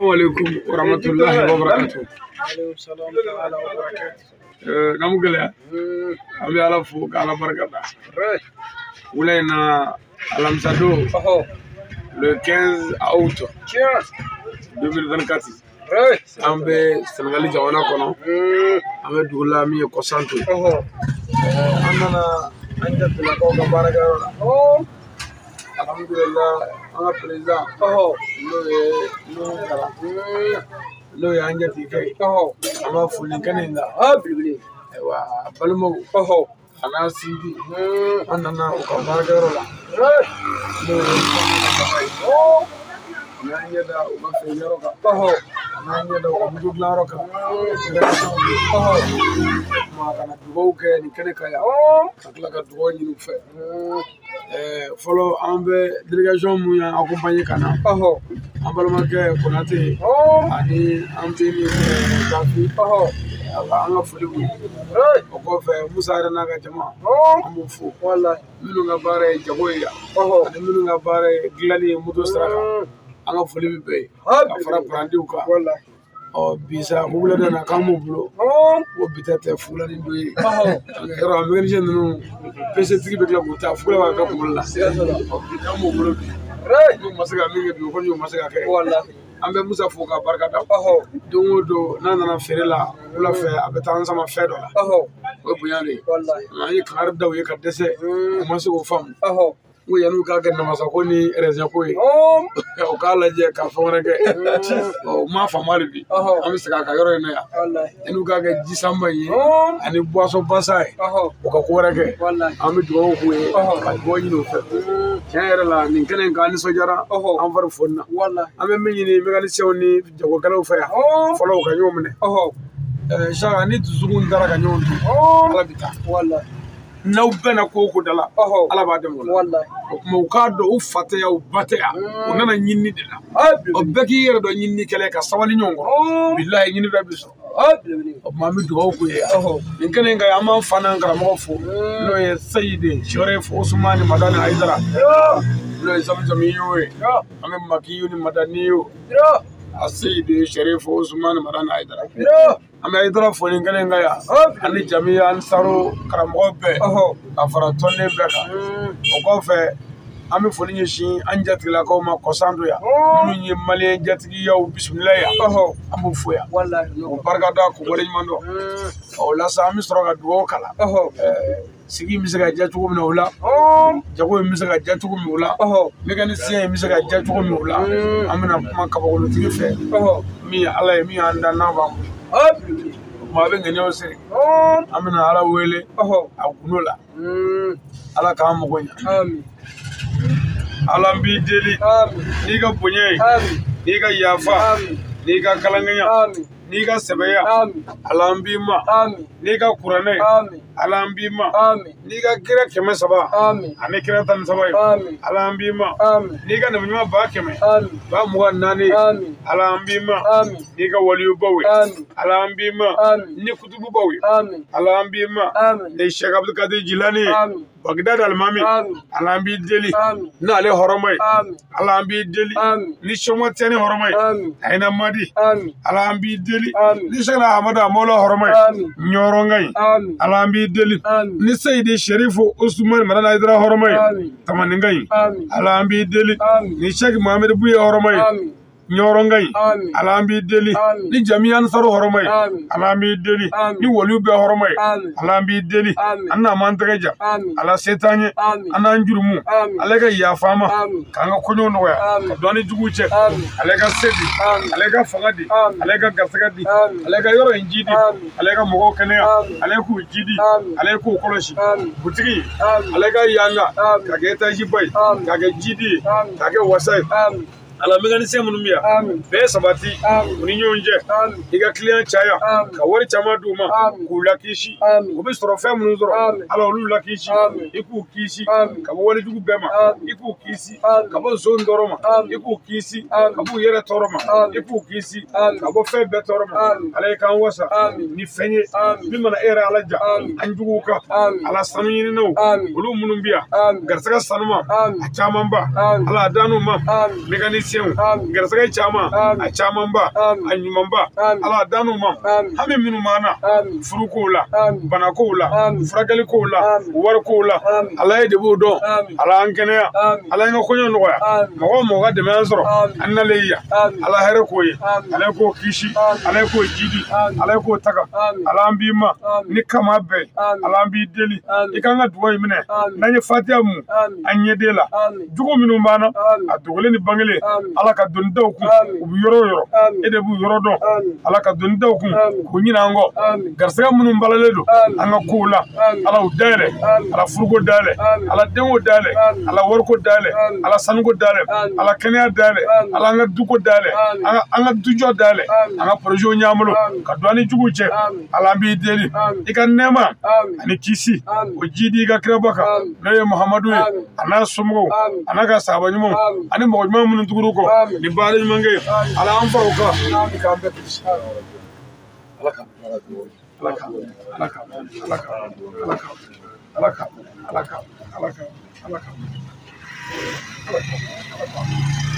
Alaikum wa rahmatullahi wa barakatuh. Aleykum salam ta'ala wa barakatuh. Namu gɛlɛya, an bɛ Ala fo k'Ala barika da. Wula in na, alamisa don, le 15 août 2024, an bɛ Senegali jamana kɔnɔ, an bɛ dugu la min ye Kɔsanto. An nana an jatigilakaw ka baarakɛyɔrɔ la. Alhamdulillah, an ka président, n'o ye Nuhu Kara, n'o ye an jatigikɛ ye, an b'a fo nin kɛnɛ in kan. Ayiwa, balimaw a n'a sinji, an nana u ka baarakɛyɔrɔ la, n'o ye ye. N'an ɲɛ da u ka feerekɛyɔrɔ kan, n'an ɲɛ da u ka moto dilanyɔrɔ kan, kuma ka na dugawu kɛ nin kɛnɛ kan yan, ka tila ka dugawu ɲini u fɛ. Fɔlɔ, an bɛ délégation mun y'an accompagner ka na, an balimakɛ Konate ani an den ni Gafi, an ka foli b'u ye. O kɔfɛ, Musa yɛrɛ n'a ka jama, an b'u fo. Minnu ka baara ye jago ye yan, ani minnu ka baara ye dilanni ye moto sira kan, an ka foli bɛ bɛɛ ye, ka fara parantiw kan. Ɔ bi sa, wula na k'an b'u bolo ko bi ta tɛ fugula ni dɔ ye. Yɔrɔ a mécanicien ninnu, PC tigi bɛ tila k'u ta fugula b'a kɛ kunkolo la. Ɔ bi k'an b'u bolo bi, n'u ma se ka min kɛ bi, o kɔni u ma se ka kɛ. An bɛ Musa fo k'a barika da. Don o don n'a nana feere la wula fɛ, a bɛ taa an sama fɛn dɔ la, o ye bonya de ye. An ye kangari da u ye ka dɛsɛ, u ma se k'o faamu. N ko yan'u k'a kɛ namasako ni rɛnzɛnko ye, u k'a lajɛ ka fɛn wɛrɛ kɛ. U m'a faamu hali bi. An bɛ segin a kan yɔrɔ in na yan. Yan'u k'a kɛ jisanba ye ani boisson basa ye, u ka ko wɛrɛ kɛ. An bɛ dugawu k'u ye ka dugawu ɲini u fɛ. Tiɲɛ yɛrɛ la, nin kɛnɛ in kan, an nisɔndiyara, an fari fonina. An bɛ min ɲini mécaniciens ni jagokɛlaw fɛ yan, fɔlɔ, u ka ɲɔgɔn minɛ. Saka ni dusukun taara ka ɲɔgɔn dun, Ala bɛ taa. N'aw bɛnna ko o ko da la, Ala b'a dɛmɛ o la. O tuma, u k'a dɔn u fa tɛ yan, u ba tɛ yan, u nana ɲinini de la. O bɛɛ k'i yɛrɛ dɔn ɲininikɛla ye ka sabali ɲɔgɔn kɔrɔ, bilahi, ɲini fɛn bɛ sɔrɔ. O tuma, an bɛ dugawu k'u ye nin kɛnɛ in kan. An b'an fa n'an karamɔgɔ fo, n'o ye Seyidi Sherif Usumani Madani Hayidara, n'o ye Zamzamiyo ye. An bɛ Makiyu ni Madaniyo, a Seyidi Sherif Usumani Madani Hayidara. An bɛ Hayidara fo nin kɛnɛ in kan yan, ani Jamiya Ansaro karamɔgɔ bɛɛ, ka fara tɔnden bɛɛ kan. O kɔfɛ, an bɛ foli ɲɛsin an jatigilakaw ma Kɔsanto yan, minnu ye maliyɛn jatigiyaw bisimila yan, an b'u fo yan k'u barika da, k'u waleɲuman dɔn. O la sa, an bɛ sɔrɔ ka dugawu kalan. Sigi in bɛ se ka diya cogo min na o la, jago in bɛ se ka diya cogo min o la, mécanicien in bɛ se ka diya cogo min o la, an bɛna kuma kabakolotigi fɛ, min ye Ala ye, min y'an dan n'a b'an bolo. O tuma, a bɛ ŋaniyaw siri, an bɛna Ala wele a gundo la. Ala k'an mago ɲɛ. Ala, n b'i deli n'i ka bonya ye, n'i ka yafa, n'i ka kalankɛɲa, n'i ka sɛbɛya. Ala, n b'i ma n'i ka kuranɛ. Ala, n b'i ma n'i ka kira 300 ani kira 13 ye. Ala, n b'i ma n'i ka nabiɲuman 100 240. Ala, n b'i ma n'i ka waliyubaw ye. Ala, n b'i ma ni kutububaw ye. Ala, n b'i ma ni Sheikh Abdulkadir Jilani ye, Bagdad alimami. Ala, n b'i deli n'ale hɔrɔma ye. Ala, n b'i deli ni Sɔmɔ Tɛni hɔrɔma ye, Ayina Madi. Ala, n b'i deli ni Sheikh Ahmadu Amola hɔrɔma ye, Ɲɔrɔnka ye. Ala, n b'i deli ni Seyidi Sherifu Usumani Madani Hayidara hɔrɔma ye, Tamaninka ye. Ala, n b'i deli ni Sheikh Mohamed Buye hɔrɔma ye, Ɲɔrɔnka ye. Ala, an b'i deli ni Jamiya Ansaru hɔrɔma ye. Ala, an b'i deli ni waliw bɛɛ hɔrɔma ye. Ala, an b'i deli, an n'a m'an tɛgɛ ja. Ala, se t'an ye, an n'an jurumu. Ala ka yafa an ma k'an ka koɲɛw nɔgɔya, ka dɔn ni juguw cɛ. Ale ka se di, ale ka fanga di, ale ka garisɛgɛ di, ale ka yɔrɔ in ji di, ale ka mɔgɔw kɛnɛya, ale k'u ji di, ale k'u kɔlɔsi. Butigi, ale ka yanga ka kɛ étage ba ye, ka kɛ jidi ye, ka kɛ wasa ye. Ala, mécanicien minnu bɛ yan, bɛɛ sabati u ni ɲɔgɔn cɛ. I ka client caya, ka wari caman d'u ma, k'u lakisi. U bɛ sɔrɔ fɛn minnu sɔrɔ, Ala, olu lakisi. I k'u kisi ka bɔ walejugu bɛɛ ma, i k'u kisi ka bɔ nson tɔɔrɔ ma, i k'u kisi ka b'u yɛrɛ tɔɔrɔ ma, i k'u kisi ka bɔ fɛn bɛɛ tɔɔrɔ ma. Ala ye k'an wasa ni fɛn ye min mana e yɛrɛ Ala ja an juguw kan. Ala, sanu ɲininaw, olu minnu bɛ yan, garisɛgɛ sanuma a camanba, Ala, a dan'u ma. Mécanicien senw garisɛgɛ caman a camanba a ɲumanba Ala d'an ma hami minnu b'an na furukow la banakow la furakɛlikow la warikow la Ala ye de b'o dɔn Ala an kɛnɛya Ala an ka koɲɛ nɔgɔya mɔgɔ o mɔgɔ ka dɛmɛ an sɔrɔ an nalen yan Ala hɛrɛ k'o ye Ala k'o kisi Ala k'o jidi Ala k'o taga Ala an b'i ma ni kama bɛɛ Ala an b'i deli i k'an ka dugawu in minɛ n'an ye fatiya mun an ɲɛden la jugu minnu b'an na a dogolen ni bangelen Ala ka doni da u kun u bɛ yɔrɔ o yɔrɔ e de b'u yɔrɔ dɔn Ala ka doni da u kun k'u ɲinɛ an kɔ garisɛgɛ minnu balalen don an ka kow la Ala u dayɛlɛ Ala furuko dayɛlɛ Ala denko dayɛlɛ Ala wariko dayɛlɛ Ala sanuko dayɛlɛ Ala kɛnɛya dayɛlɛ Ala an ka duko dayɛlɛ an ka dujɔ dayɛlɛ an ka projetw ɲ'an bolo ka don an ni juguw cɛ Ala an b'i deli i ka nɛɛma ani kisi o jidi i ka kiraba kan n'o ye Muhamadu ye a n'a somɔgɔw a n'a ka sahaba ɲumanw ani mɔgɔ ɲuman minnu tugur'u kɔ ni baara ɲumankɛ ye Ala an fara o kan i k'an bɛɛ kisi Ala ka Ala ka Ala ka Ala ka Ala ka Ala ka Ala ka Ala ka Ala ka Ala ka Ala ka.